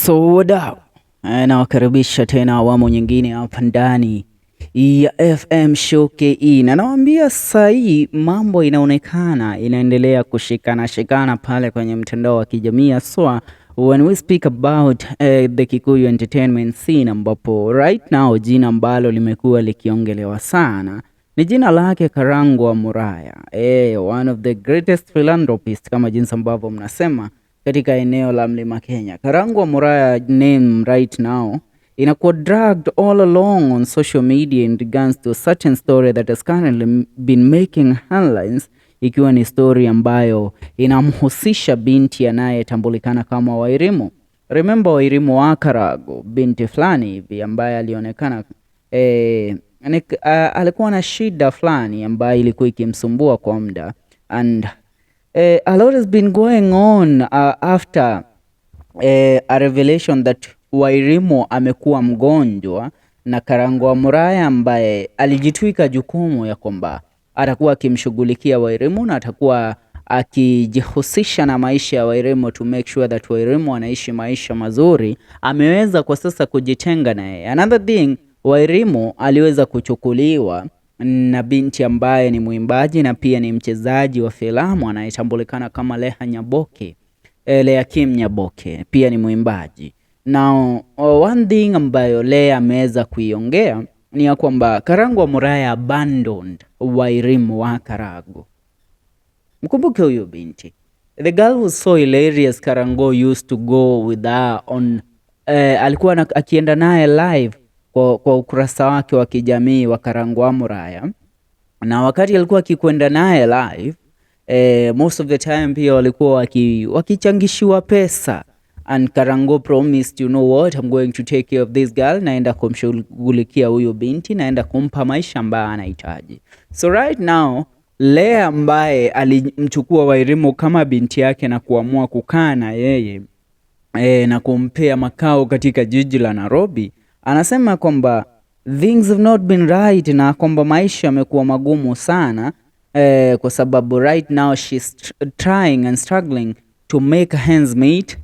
So wadau, nawakaribisha tena awamu nyingine hapa ndani ya FM Show KE, na nawaambia saa hii mambo inaonekana inaendelea kushikana shikana pale kwenye mtandao wa kijamii haswa when we speak about the Kikuyu entertainment scene, ambapo right now jina ambalo limekuwa likiongelewa sana ni jina lake Karangwa Muraya, one of the greatest philanthropists kama jinsi ambavyo mnasema katika eneo la Mlima Kenya. Karangwa Muraya name right now inakuwa dragged all along on social media in regards to a certain story that has currently been making headlines, ikiwa ni story ambayo inamhusisha binti anayetambulikana kama Wairimu. Remember Wairimu wa Karago, binti fulani hivi ambaye alionekana alikuwa na shida fulani ambayo ilikuwa ikimsumbua kwa muda and a lot has been going on after a revelation that Wairimu amekuwa mgonjwa na Karangwa Muraya ambaye alijitwika jukumu ya kwamba atakuwa akimshughulikia Wairimu na atakuwa akijihusisha na maisha ya Wairimu to make sure that Wairimu anaishi maisha mazuri, ameweza kwa sasa kujitenga na yeye. Another thing, Wairimu aliweza kuchukuliwa na binti ambaye ni mwimbaji na pia ni mchezaji wa filamu anayetambulikana kama Leah Nyaboke. Lea Kim Nyaboke pia ni mwimbaji. Now, one thing ambayo Lea ameweza kuiongea ni ya kwamba Karangwa Muraya abandoned Wairimu wa Karago. Mkumbuke huyu binti. The girl was so hilarious. Karango used to go with her on alikuwa akienda naye live kwa ukurasa wake wa kijamii wa Karangwa Muraya, na wakati alikuwa akikwenda naye live most of the time pia walikuwa wakichangishiwa pesa and Karango promised, "You know what, I'm going to take care of this girl, naenda kumshughulikia huyu binti, naenda kumpa maisha ambayo anahitaji." So right now Lea ambaye alimchukua Wairimu kama binti yake na kuamua kukaa na yeye na kumpea makao katika jiji la Nairobi, anasema kwamba things have not been right na kwamba maisha yamekuwa magumu sana kwa sababu right now she's trying and struggling to make ends meet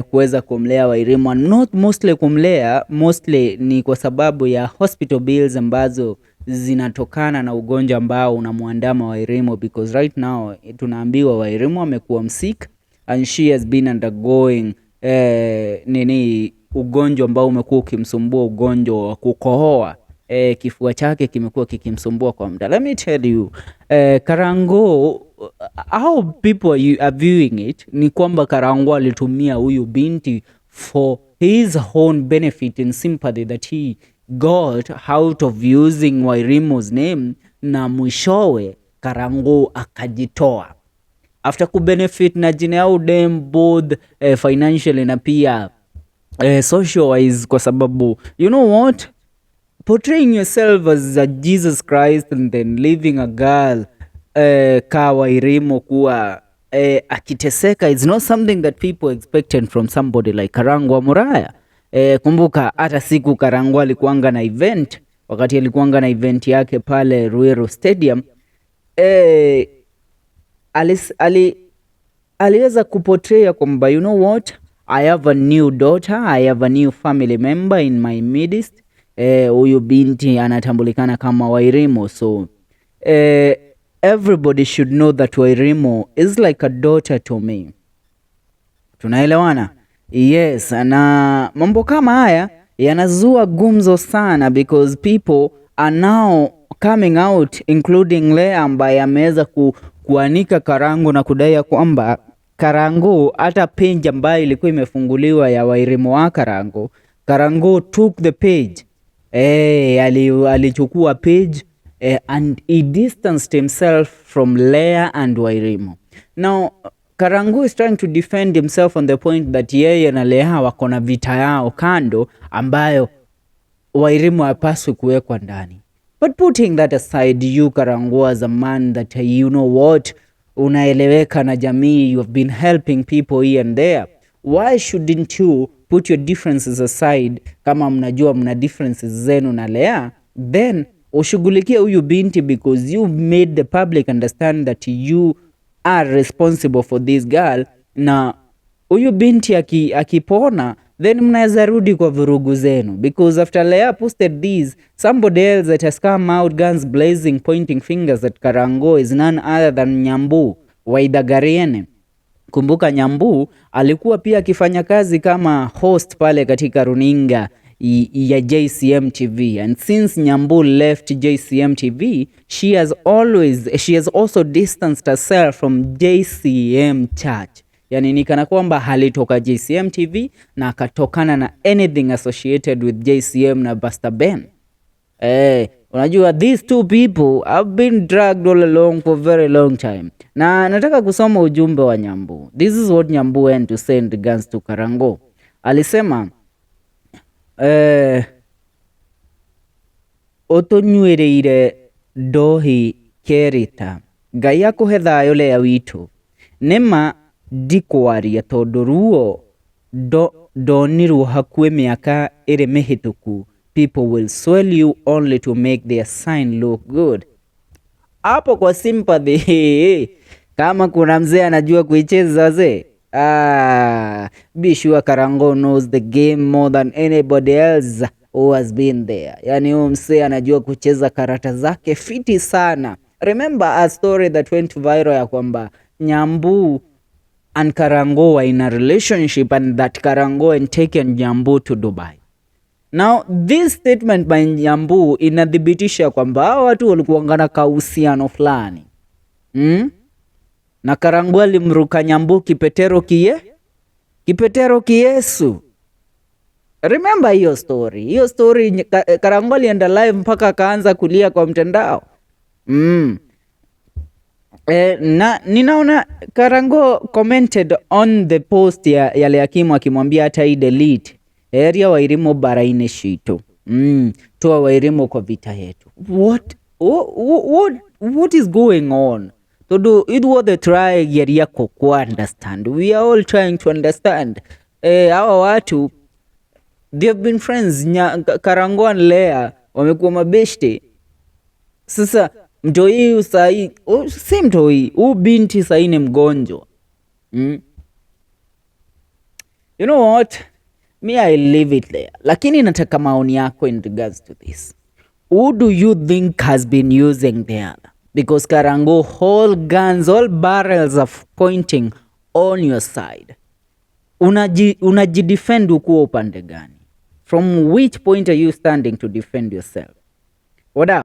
kuweza kumlea Wairimu and not mostly kumlea, mostly ni kwa sababu ya hospital bills ambazo zinatokana na ugonjwa ambao unamwandama Wairimu, because right now tunaambiwa Wairimu amekuwa msick and she has been undergoing nini, ugonjwa ambao umekuwa ukimsumbua, ugonjwa wa kukohoa. Kifua chake kimekuwa kikimsumbua kwa muda. Let me tell you, Karango, how people are viewing it ni kwamba Karango alitumia huyu binti for his own benefit and sympathy that he got out of using Wairimu's name, na mwishowe Karango akajitoa after kubenefit na jina ya udem both financially na pia social wise, kwa sababu you know what, portraying yourself as a Jesus Christ and then leaving a girl ka Wairimu kuwa akiteseka is not something that people expected from somebody like Karangwa Muraya. Kumbuka hata siku Karangwa alikuanga na event, wakati alikuanga na event yake pale Ruiru Stadium, aliweza kuportray kwamba, "You know what, I have a new daughter, I have a new family member in my midst." Huyu binti anatambulikana kama Wairimu, so everybody should know that Wairimu is like a daughter to me. Tunaelewana? Yes, na mambo kama haya yanazua gumzo sana because people are now coming out, including Lea ambaye ameweza kuanika Karangu na kudai ya kwamba Karangu, hata page ambayo ilikuwa imefunguliwa ya Wairimu wa Karangu, Karangu took the page. Alichukua page and he distanced himself from Lea and Wairimu. Now Karangu is trying to defend himself on the point that yeye na Lea wako na vita yao kando ambayo Wairimu hapaswi kuwekwa ndani. But putting that aside, you Karangu, as a man that, you know what, unaeleweka na jamii, you have been helping people here and there. Why shouldn't you put your differences aside? Kama mnajua mna differences zenu na Lea, then ushughulikie huyu binti because you made the public understand that you are responsible for this girl na Huyu binti akipona, then mnaweza rudi kwa vurugu zenu, because after Leah posted this, somebody else that has come out guns blazing, pointing fingers at Karango, is none other than Nyambu Waidagariene. Kumbuka Nyambu alikuwa pia akifanya kazi kama host pale katika runinga ya JCM TV, and since Nyambu left JCM TV, she has also distanced herself from JCM Church. Yani ni kana kwamba alitoka JCM TV na akatokana na anything associated with JCM na Pastor Ben. Unajua these two people have been dragged all along for very long time. Na nataka kusoma ujumbe wa Nyambu. This is what Nyambu went to say in regards to Karango. Alisema, "Ũtũnyuĩrĩire ndohi kerita. Ngai akũhe thayũ Lea witũ. Nĩma ndikwaria tondũ ruo ndonirwo hakuhĩ mĩaka ĩrĩ mĩhĩtũku. People will swell you only to make their sign look good." Hapo kwa sympathy, kama kuna mzee anajua kuicheza wazee, ah, be sure Karango knows the game more than anybody else who has been there. Yani huyu mzee anajua kucheza karata zake fiti sana. Remember a story that went viral ya kwamba Nyambu and Karango were in a relationship and that Karango had taken Nyambu to Dubai. Now this statement by Nyambu inathibitisha kwamba hao watu walikuwa na kauhusiano fulani. Na Karango alimruka Nyambu kipetero kiye kipetero kiyesu. Remember hiyo story. Hiyo story Karango alienda live mpaka akaanza kulia kwa mtandao. Na ninaona Karango commented on the post ya Leakimu akimwambia hata hii delete area Wairimu baraine shito. Toa Wairimu kwa vita yetu. What is going on? Tondu ithuothe tũrageria ku understand. We are all trying to understand. Hawa watu, they have been friends. Karango and Lea wamekuwa mabeshte. Sasa mtoi sahi, oh, si mtoi, huu binti sahi ni mgonjwa. You know what? Me, I leave it there. Lakini nataka maoni yako in regards to this. Who do you think has been using the other? Because Karango, all guns, all barrels are pointing on your side. Unajidefend ukuwa upande gani? From which point are you standing to defend yourself? What up?